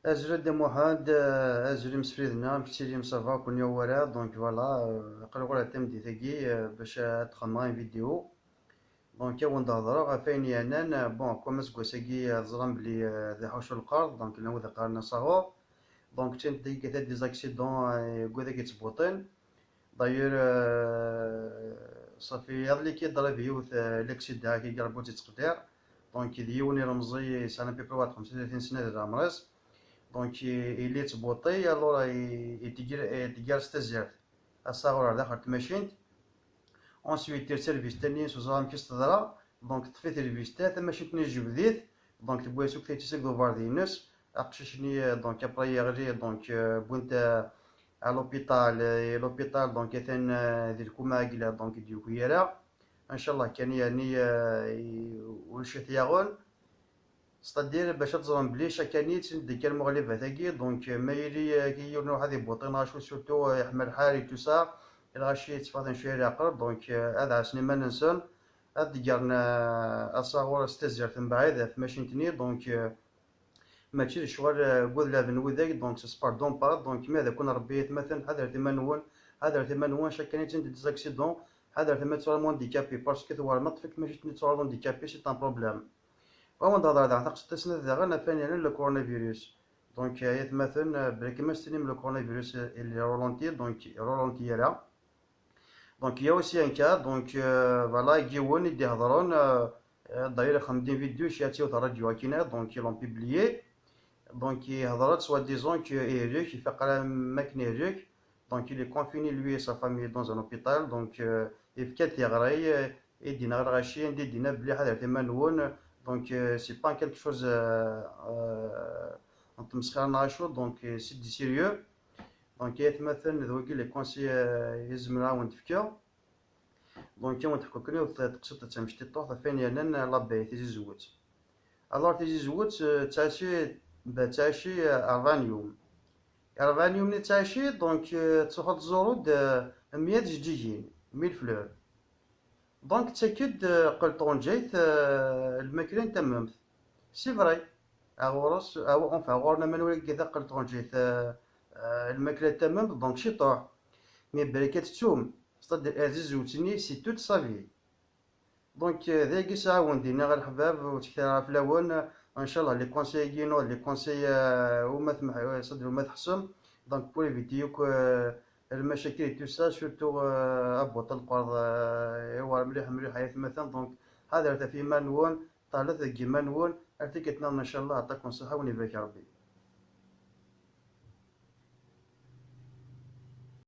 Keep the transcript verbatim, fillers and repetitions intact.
Azul a Dda Muḥend, eh, azul imsefriden-a, amek tettilim, ça va, kunwi wara? Donc voilà, eh, aql-i ɣur-a tameddit-agi, eh, bac ad d-xedmeɣ une vidéo. Donc ad wen-d-hedreɣ ɣef wayen yeɛnan, eh, bon, comme aseggas-agi, eh, teẓram belli, eh, d aḥuccu lqerḍ, donc llan wid iqqaren asaɣur. Donc ttint deg des accidents, eh, deg wid i yettbuṭin. D'ailleurs, euh, صافي iḍelli kan i yeḍra yiwet, euh, l'accident-agi, Rebbi ur tt-ittqeddir. Donc d yiwen ilemẓi yesɛan à peu près waḥed xemsa u tlatin sna di leɛmer-is. Donc i- yella yettbuṭi, alors i- itegger, itegger s tazzert asaɣur ar daxel n tmacint. Ensuite irsa lvista-nni, ur ẓriɣ amek i s-teḍra. Donc teṭṭef-it lvista, tamacint-nni tejbed-it. Donc tewwi-as akk tayet-is akked uberḍi-ines. Aqcic-nni, euh, donc après yeɣli, donc, euh, wwin-t, euh, à l'hôpital, et l'hôpital, donc atan, euh, di lkuma i yella, donc ur d-yuki ara. Ncallah kan, yeɛni, euh, i- ulac i t-yaɣen. C'est-à-dire bac ad teẓrem belli chaque année ttindeg kan lmuɣlibat-agi, donc, euh, ma yili, euh, yiwen n waḥed ibuṭin, ɣacu surtout, euh, iḥma lḥal et tout ça, lɣaci yetteffeɣ-ten cwiya leɛqel, donc, euh, ad ɛassen iman-nsen, ad ḍeggren, euh, asaɣur s tazzert mebɛid ɣef tmacint-nni, donc, euh, mačči d ccɣel, eh, n wid leɛben widak, donc c'est pardon pas. Donc ma d akun Rebbi, aytmaten, ḥadret iman-nwen, ḥadret iman-nwen, chaque année ttindeg des accidents, ḥadret ma tettuɣalem handicapé, parce que tewɛer ma ṭṭfik tmacint-nni tettuɣaleḍ handicapé, c'est un problème. Wa wen-d-hedreɣ daɣen taqsiṭ-a snat daɣen ɣef wayen yeɛnan le coronavirus. Donc, eh, aytmaten, eh, belli ma s-tinim le coronavirus, eh, il est ralenti, donc ur ralenti ara. Donc il y a aussi un cas, donc, euh, voilà, yiwen i d-ihedren, euh, euh, d'ailleurs ixdem-d une vidéo, ccɣel yiwet n radio akkin, donc ils l'ont publié. Donc ihedr-d soi-disant que ihlek, ifaq ara makken ihlek. Donc il est confiné lui et sa famille dans un hôpital, donc, euh, yefka-d tiɣri, euh, i d-yenna ɣer lɣaci, anda i d-yenna belli ḥadret iman-nwen. Donc, euh, c'est pas quelque chose, euh, euh, n tmesxira neɣ acu, donc, euh, c'est du sérieux. Donc aytmaten, d wagi les conseils, euh, i zemreɣ ad wen-d-fkeɣ. Donc ad wen-d-ḥkuɣ kan yiwet teqsiṭ d tamecṭuḥt ɣef wayen yeɛnan labbayt, tizizwet. Alors tizizwet, euh, tettɛici, tettɛici, euh, rebɛa n yum. Rebɛa n yum-nni tettɛici, donc, euh, truḥeḍ tẓureḍ-d, euh, mya tjeǧǧigin, mille fleurs. Donc tettak-d, euh, ɣer tɣenǧayt, euh, lmakla n tamemt. C'est vrai. Ɣur-s, ɣur-, enfin, ɣur-neɣ ma nura deg taqelt tɣenǧayt, euh, euh, lmakla n tamemt, donc ciṭuḥ. Mais balak ad tettum, c'est-à-dire azizwet-nni, c'est toute sa vie. Donc, euh, dagi sɛiɣ wen-d-iniɣ a leḥbab, ur ttkeṭṭireɣ fell-awen. Ncallah les conseils-agi-inu, les conseils, euh, uma tmeḥ-, c'est-à-dire uma tḥessem. Donc pour éviter akk, euh, lmacakil et tout ça, surtout, euh, abuṭ lqerḍ, euh, iwɛer mliḥ mliḥ ay atmaten. Donc ḥadret ɣef yiman-nwen, ṭalet deg yiman-nwen, ar tikkelt-nniḍen ncallah, ɛṭakum ṣṣeḥḥa, wen ibarek Rebbi.